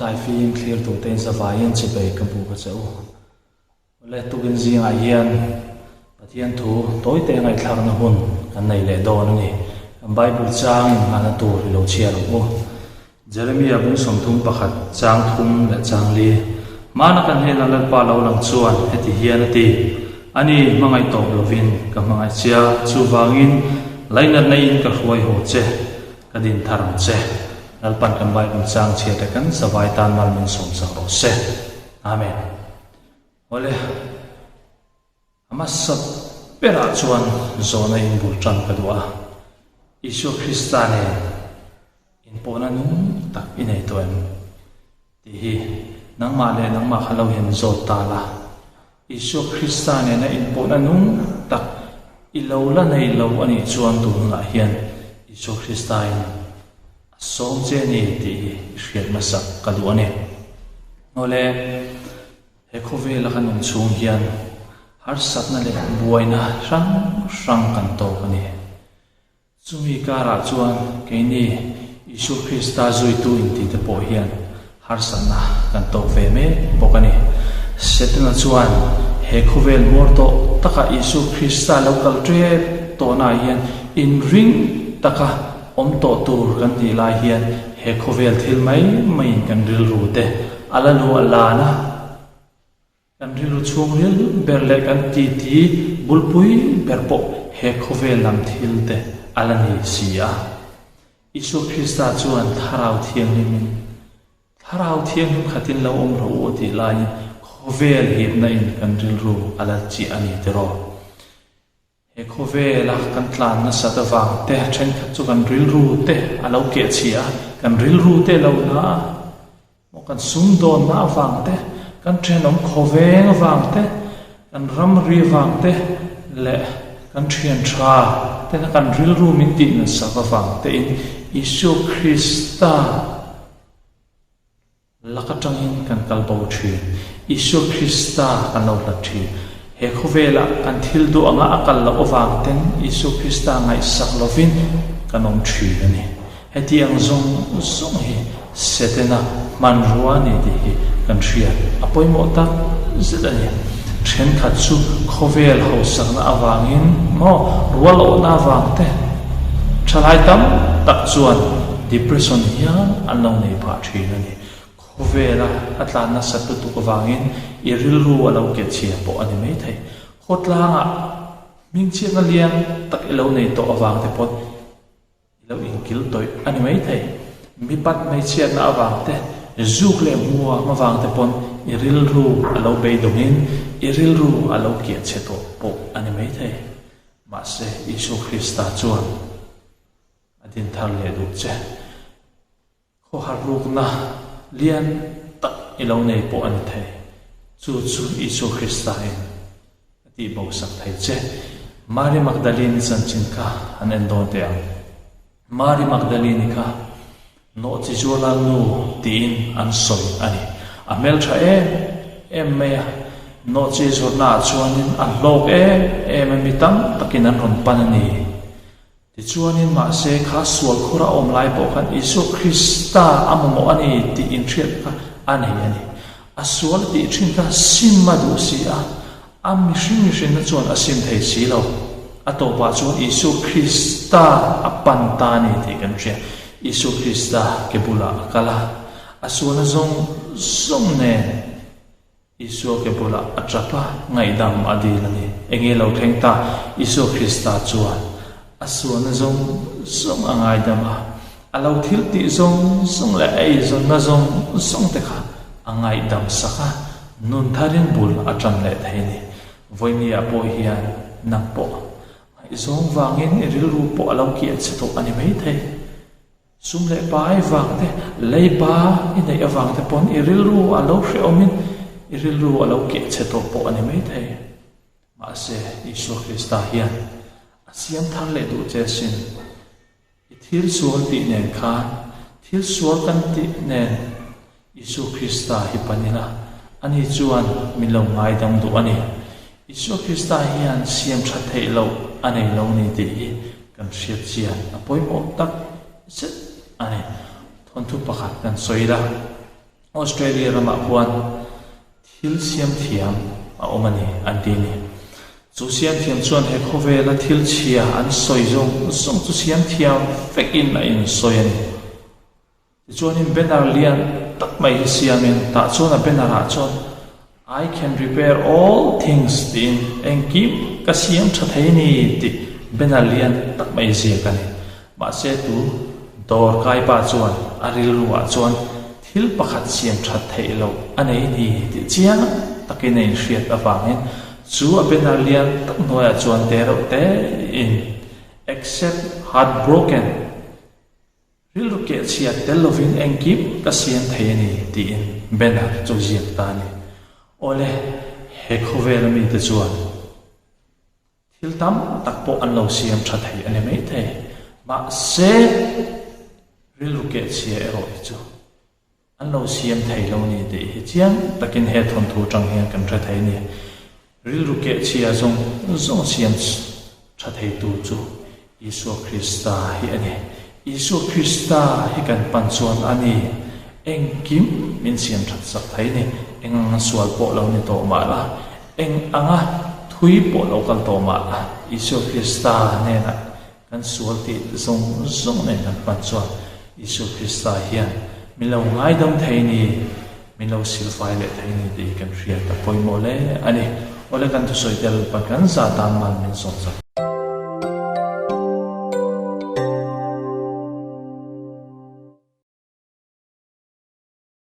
Tawngtai fim thlir tur te in zavaiin chibei ka buk a che u. Awle tukin zingah hian Pathian thu tawi te ngaihthlakna hun kan nei leh dawn a ni. Kan Bible chang in nghahna tur i lo chhiar ang u. Jeremia bung 31 chang thum leh chang li. Hmana kan hnena Lalpa lo lang chuan heti hian a ti, Ani hmangaih tawp lovin ka hmangaih che a, chuvangin lainatna in ka hruai haw che. Ka din thar ang che. Lalpan kan Bible chang chhiat e kan zavai tan mal min sawm sak rawh se. Amen. Awle, a hmasa berah chuan zawhna in bul tan ka duh a. Isua Krista nen inpawhna nung tak i nei tawh em? Tih hi nangmah leh nangmah kha lo hian zawt ta la. Isua Krista nena inpawhna nung tak i lo la nei lo a nih chuan tun hunah hian Isua Krista in a sawm che a ni tih hi i hriat hmasak ka duh a ni. Awle, he khawvela kan awm chhung hian harsatna leh buaina hrang hrang kan tawk a ni. Chumi karah chuan keini Isua Krista zuitu intite pawh hian harsatna kan tawk ve mek bawk a ni. Setana chuan he khawvel hmawr tawh taka Isua Krista lo kal tep tawhnaah hian inring taka awm tawh tur kan tih lai hian he khawvel thil mai maiin kan rilru te a la luah lan a. Kan rilru chhungril ber leh kan titi bulpui ber pawh he khawvel lam thil te a la ni si a. Isua Krista chuan Thlarau Thianghlimin, Thlarau Thianghlim khatin lo awm rawh u a tih laiin khawvel hipna in kan rilru a la chiah a ni tiraw? He khawvela kan tlan nasat avang te thenkhat chu kan rilru te a lo keh chhia a, kan rilru te lo na a, maw kan sumdawnna avang te, kan thenawm khawveng avang te, kan ramri avang te leh kan thian tha tena kan rilru min tih nasat avang tein Isua Krista Lak atangin kan kal bo thin. Isua Krista kan lo hlat thin. He khawvelah kan thil duh anga a kal loh avang ten Isua Krista ngaihsak lovin kan awm thin a ni. Heti ang zawng zawng hi Setana hmanrua a ni tih hi kan hriat a pawimawh tak zet a ni. Thenkhat chu khawvel hausakna avangin maw rual awhna avang te thalai tam tak chuan depression hian an lo nei phah thin a ni. Khawvela a tlan nasat lutuk avangin i rilru a lo ke chhia pawh a ni mai thei. Khawtlangah hmingchhiatna lian tak i lo nei tawh avang te pawh i lo inkil tawih a ni mai thei. Mipat hmeichhiatna avang te, zuk leh hmuam avang te pawn i rilru a lo beidawngin i rilru a lo kiah chhe tawh pawh a ni mai thei. Mahse, Isua Krista chuan a din thar leh duh che. Khawhar rukna lian tak i lo nei pawh a ni thei. Chu chu Isua Krista in a tih bo sak thei che. Mary Magdalene chanchin kha an en dawn teh ang. Mary Magdalene kha nawhchi zuala nu tiin an sawi a ni. A hmeltha em em mai a, nawhchi zawrhna ah chuanin a hlawk em em a, mi tam takin an rawn pan a ni. Tichuanin mahse kha sual khur a awm lai pawh khan Isua Krista a mamawh a ni tih inhriat kha a nei a ni. A sual tih thin kha sim a duh si a, a mihring mihrinna chuan a sim thei si lo. A tawpah chuan Isua Krista a pan ta a ni tih kan hria. Isua Krista ke bulah a kal a, a sualna zawng zawng nen, Isua ke bulah a tap a, ngaihdam a dil a ni. Enge lo thleng ta? Isua Krista chuan a sualna zawng zawng a ngaidam a, a lo thil tih zawng zawng leh a eizawnna zawng zawng te kha a ngaihdam sak a, nun tharin bul a tan leh thei a ni. Vawinia pawh hian nang pawh ngaihzawng vangin i rilru pawh a lo kiah che tawh a ni maithei. Sum leh pai vang te, leiba i neih avang te pawn i rilru a lo hrehawmin i rilru a lo keh chhe tawh pawh a ni maithei. Mahse, Isua Krista hian a siam thar leh duh che sin. I thil sual tih nen khan, thil sual kan tih nen Isua Krista hi pan ila, ani chuan min lo ngaidam duh a ni. Isua Krista hian siam tha theih loh a nei lo ni tih hi kan hriat chian a pawimawh tak zet a ni. Thawnthu pakhat kan sawi la. Australia ramah khuan thil siam thiam a awm a ni an ti a ni. Chu siam thiam chuan he khawvela thil chhia an sawi zawng zawng chu siam thiam vekin a insawi a ni. Tichuanin banner lian tak mai hi siamin tah chuan a banner ah chuan I can repair all things tiin engkim ka siam tha thei a ni tih banner lian tak mai ziak a ni. Mahse tu dawr kai pa chuan a rilru ah chuan thil pakhat siam that theih loh a nei ni tih chiang takin a inhriat avangin chu a banner lian tak hnuaiah chuan te reuh te in Except heartbroken Rilru kehchhiat tel lovin engkim ka siam thei a ni tiin banner chu ziak ta a ni. Awle, he khawvela mite chuan thil tam tak pawh an lo siam tha thei a ni maithei. Mahse, rilru kehchhia erawh hi chu An lo siam thei lo ni tih hi chiang takin he thawnthu atang hian kan hre thei a ni. Rilru kehchhia zawng zawng siam tha theitu chu Isua Krista hi a ni. Isua Krista hi kan pan chuan a ni engkim min siam that sak thei a ni. Eng anga sual pawh lo ni tawh mah la, eng anga thui pawh lo kal tawh mah la, Isua Krista hnenah Kan sual tih zawng zawng nen kan pan chuan Isua Krista hian min lo ngaidam thei ni, min lo silfai leh thei ni tih hi kan hriat a pawimawh hle a ni. Awle kan thusawi tel pan kan za tan mal min sawm chak.